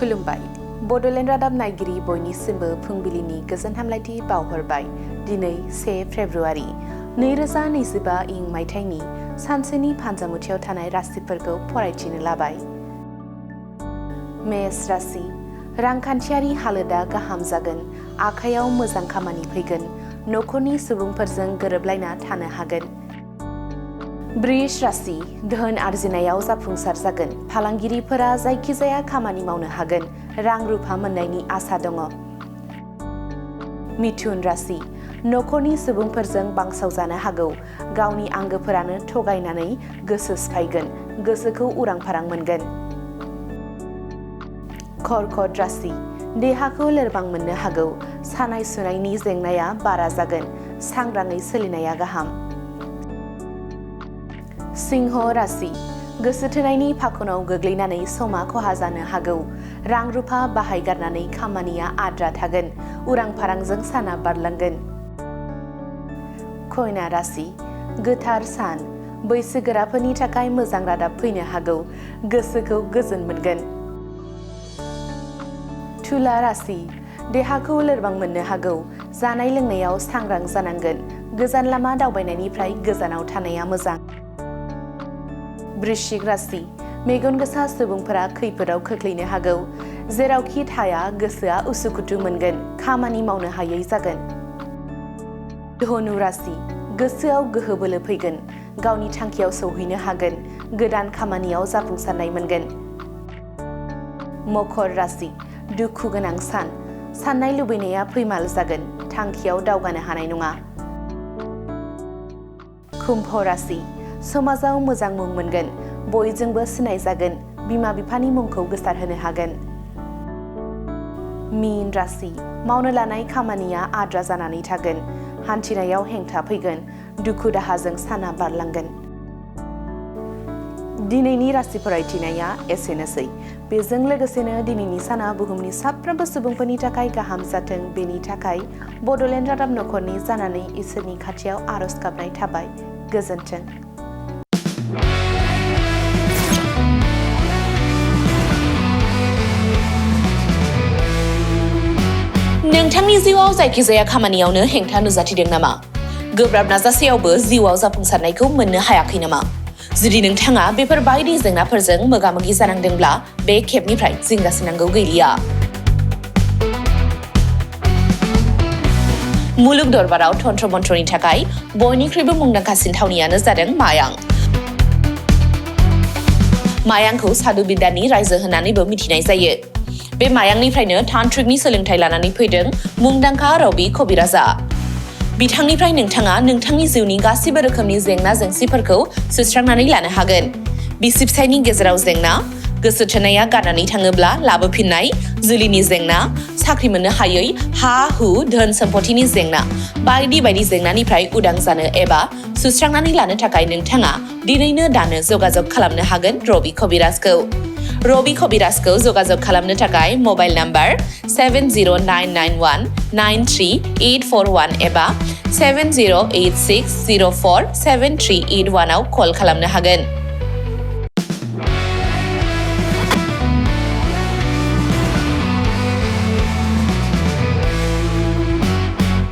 खुलुमबाय बड'लेण्ड रादाब नायगिरि बयनिसिमबो फुंबिलिनि गोजोन हामलायथि बावहरबाय। दिनै 1 फेब्रुआरि 2025 इं मायथाइनि सानसेनि फानजामुथियाव थानाय राशिफोरखौ फरायथिनो लाबाय। मेष राशि रांखान्थियारि हालोदा गाहाम जागोन, आखायाव मोजां खामानि फैगोन, नखरनि सुबुंफोरजों गोरोबलायना थानो हागोन। वृष राशि धोन आरजिनायाव जाफुंसार जागोन, फालांगिरिफोरा जायखिजाया खामानि मावनो हागोन, रां रुफा मोननायनि आसा दङ। मिथुन राशि नखरनि सुबुंफोरजों बांसावजानो हागौ, गावनि आंगोफोरानो थगायनानै गोसो सिफायगोन, गोसोखौ उरां फारां मोनगोन। कर्कट राशि देहाखौ लोरबां मोननो हागौ, सानाय सुनायनि जेंनाया बारा जागोन, सांग्राङै सोलिनाया गाहाम। सिंह राशि गोसो थोनायनि फाखनाव गोग्लैनानै समा खहा जानो हागौ, रां रुफा बाहायगारनानै खामानिया आद्रा थागोन, उरां फारांजों साना बारलांगोन। कन्या राशि गोथार सान, बैसोगोराफोरनि थाखाय मोजां रादाब फैनो हागौ, गोसोखौ गोजोन मोनगोन। तुला राशि देहाखौ लोरबां मोननो हागौ, जानाय लोंनायाव सांग्रां जानांगोन, गोजान लामा दावबायनायनिफ्राय गोजानाव थानाया मोजां। वृश्चिक राशि मेगन गोसा सुबुंफोरा खैफोदाव खोख्लैनो हागौ, जेरावखि थाया गोसोआ उसुखुथु मोनगोन, खामानि मावनो हायै जागोन। धनु राशि गोसोआव गोहो बोलो फैगोन, गावनि थांखियाव सौहैनो हागोन, गोदान खामानियाव जाफुंसारनाय मोनगोन। मकर राशि दुखु गोनां सान, साननाय लुबैनाया फैमाल जागोन, थांखियाव दावगानो हानाय नङा। कुम्भ राशि समाजाव मोजां मुं मोनगोन, बयजोंबो सिनाय जागोन, बिमा बिफानि मुंखौ गोसारहोनो हागोन। मीन राशि मावनो लानाय खामानिया आद्रा जानानै थागोन, हान्थिनायाव हेंथा फैगोन, दुखु दाहाजों साना बारलांगोन। दिनैनि राशि फरायथिनाया एसेनोसै। बेजों लोगोसेनो दिनैनि साना बुहुमनि साफ्रोमबो सुबुंफोरनि थाखाय गाहाम जाथों, बेनि थाखाय बड'लेण्ड रादाब नखरनि जानानै इसोरनि खाथियाव आरज गाबनाय थाबाय। गोजोन्थों। नोंथांनि जिउआव जायखिजाया खामानियावनो हेंथा नुजाथिदों नामा? गोब्राब नाजासेयावबो जिउआव जाफुंसारनायखौ मोननो हायाखै नामा? जुदि नोंथाङा बेफोर बायदि जेंनाफोरजों मोगा-मोगि जानांदोंब्ला बे खेबनिफ्राय जिंगासिनांगौ गैलिया। मुलुग दरबाराव तन्त्र मन्त्रनि थाखाय बयनिख्रुइबो मुंदांखासिन थावनियानो जादों मायां। मायांखौ साधु बिद्यानि रायजो होननानैबो मिथिनाय जायो। बे मायांनिफ्रायनो तान्त्रिकनि सोलोंथाइ लानानै फैदों मुंदांखा रबि कबिराजआ। बिथांनिफ्राय नोंथाङा नोंथांनि जिउनि गासिबो रोखोमनि जेंना जेंसिफोरखौ सुस्रांनानै लानो हागोन। बिसि फिसायनि गेजेराव जेंना, गोसो थोनाया गारनानै थाङोब्ला लाबोफिननाय, जुलिनि जेंना, साख्रि मोननो हायै, हा हु धोन सम्पथिनि जेंना, बायदि बायदि जेंनानिफ्राय उदां जानो एबा सुस्रांनानै लानो थाखाय नोंथाङा दिनैनो दानो जगाजग खालामनो हागोन रबि कबिराजखौ। रबि कबिराजखौ जगाजग खालामनो थाखाय मबाइल नाम्बार 7099193841 एबा 7086047381 आव कल खालामनो हागोन।